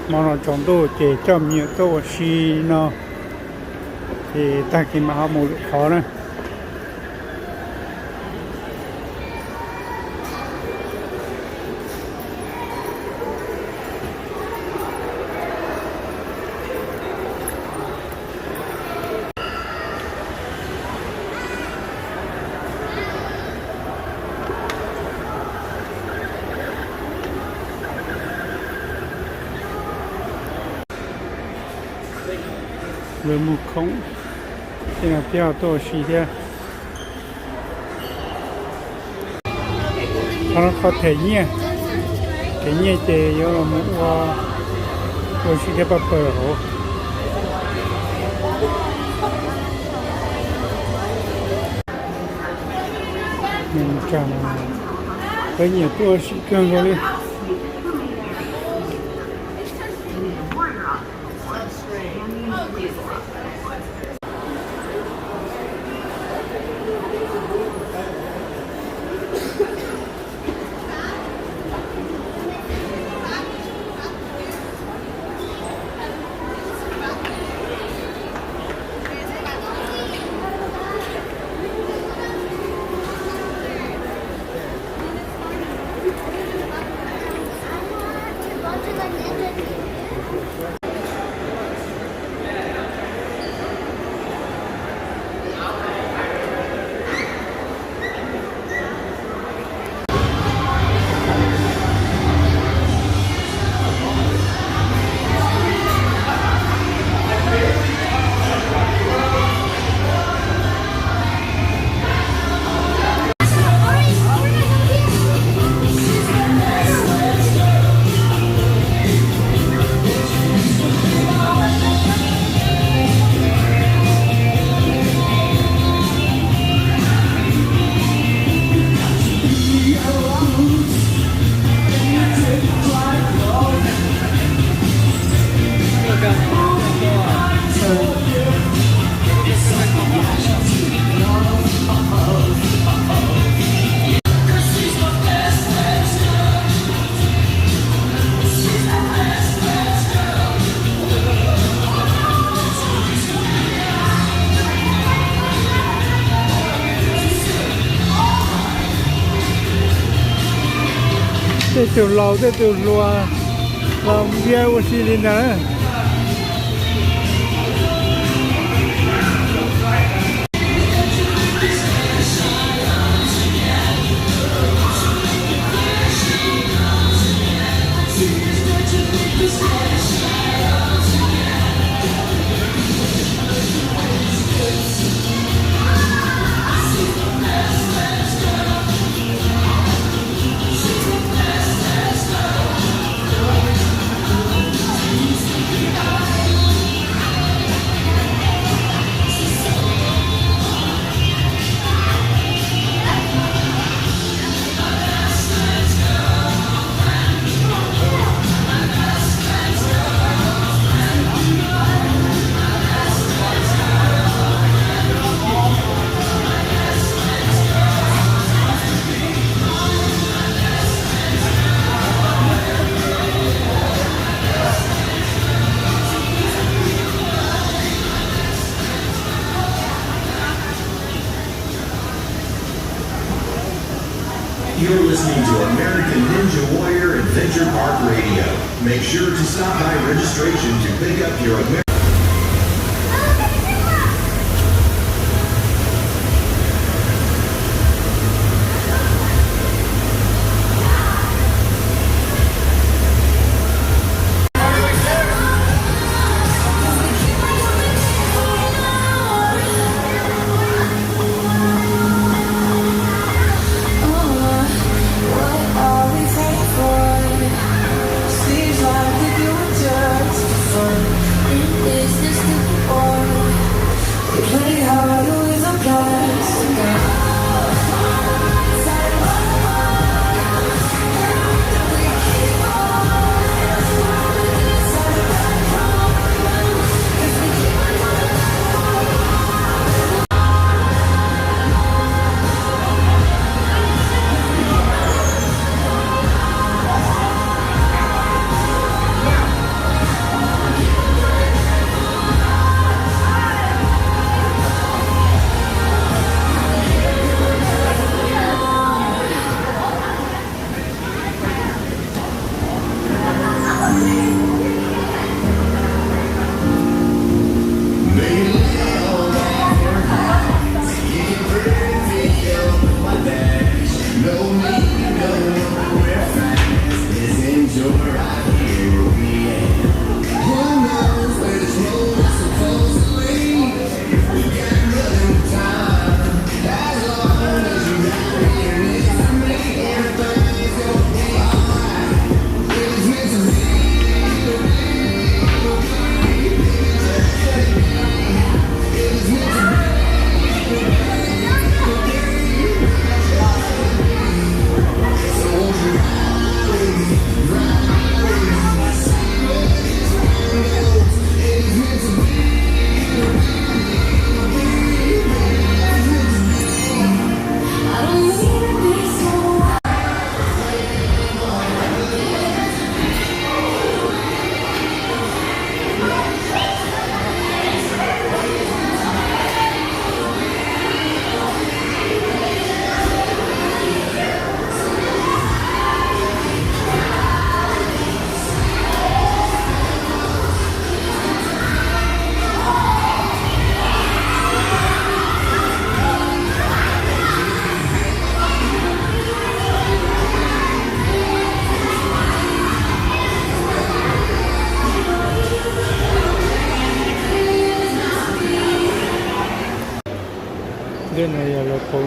Hmo no tsaus ntuj ces coj me nyuam tuaj ua si no, ces tag kis mas ho mus lwm qhov na. Lawv mus khoom, tej no thiab tuaj ua si thiab. Qhov no qhov them nyiaj, them nyiaj ces yuav los mus ua, ua si thiab paj paws hauv. Peb nyiam tuaj ua si kawg nkaus li. Tej tug laus tej tug hluas los ntiab ua si li ntawd. You're listening to American Ninja Warrior Adventure Park Radio. Make sure to stop by registration to pick up your Amer-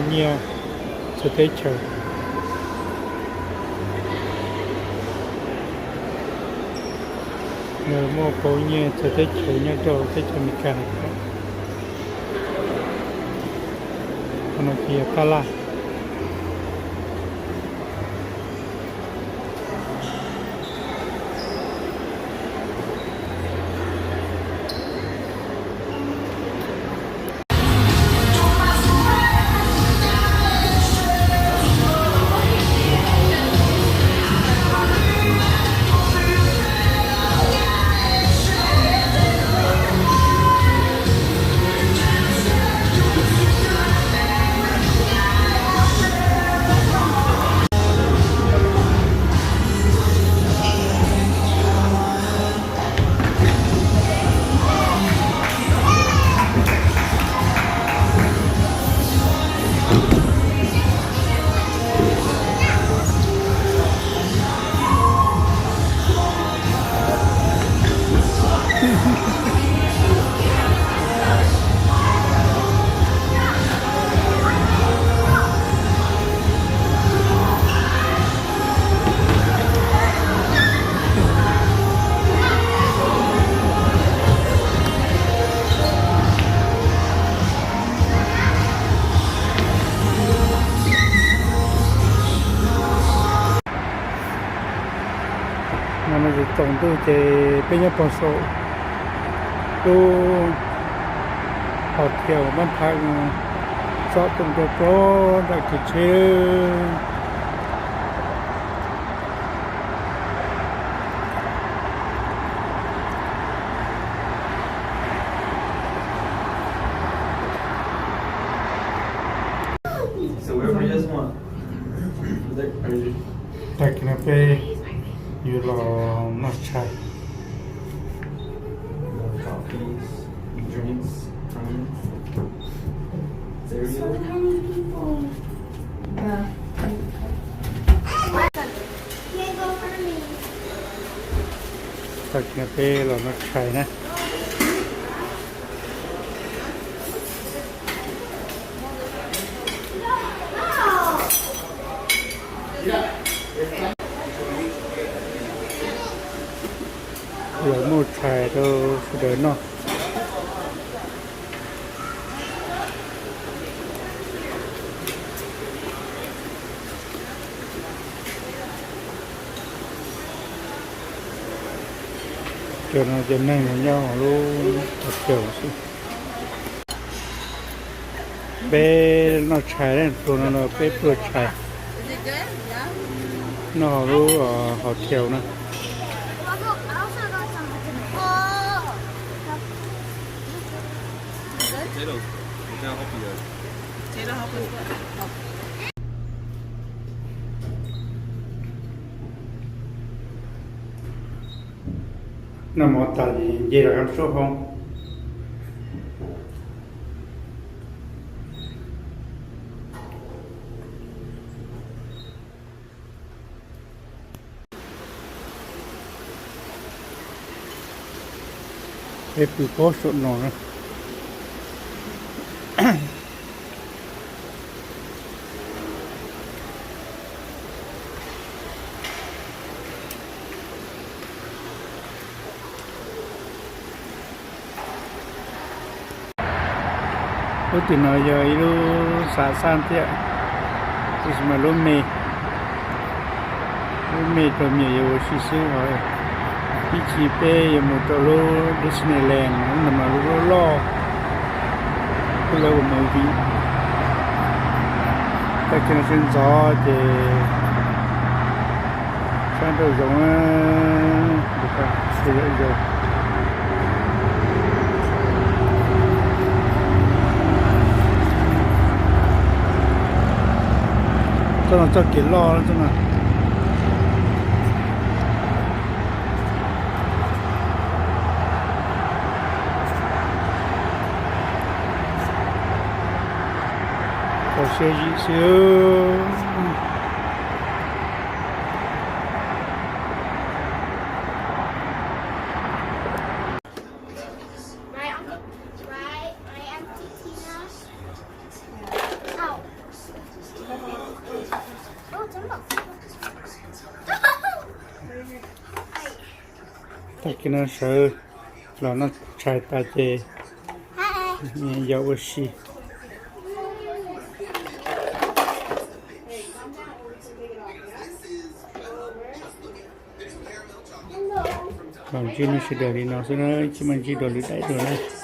Nyiaj txawv teb chaws. Nws muaj pauv nyiaj txawv teb chaws nyob rau teb chaws Amelikas no. Qhov no ces yog tab laj. No ces tsaus ntuj ces peb nyob puag saum lub hos thiaus mab phav, tsom too rau plaub nram kev tsheb. Tag kis no peb yuav los noj tshais. Tag kis no peb los noj tshais na. Los muaj tshais rau sawv daws noj. Cov no cov neeg nyob hauv lub hos thiaus xwb. Peb noj tshais, tus no los peb pluag tshais noj hauv lub hos thiaus na. Noj mov tas ces nce los noj suab hoob. Peb pw pob saum no na. Lub tim no yog ib lub xav xaj thiab, tiam sis mas lub me, lub me rau me nyuam yaus ua si xwb os. Ib chim peb yuav mus rau lub Disneyland no mas lub loj loj, lub lawv ua movie. Tag kis no sawv ntxov ces sab nraum zoov, sawv daws zaum. Txoj no txoj kev loj txoj no. Kho siab zim xwb. Tag kis no sawv los noj tshais tas ces yog ua si. Los ntsib nej sawv daws li no xwb na, tsis muaj ntsib dua lwm daim dua na.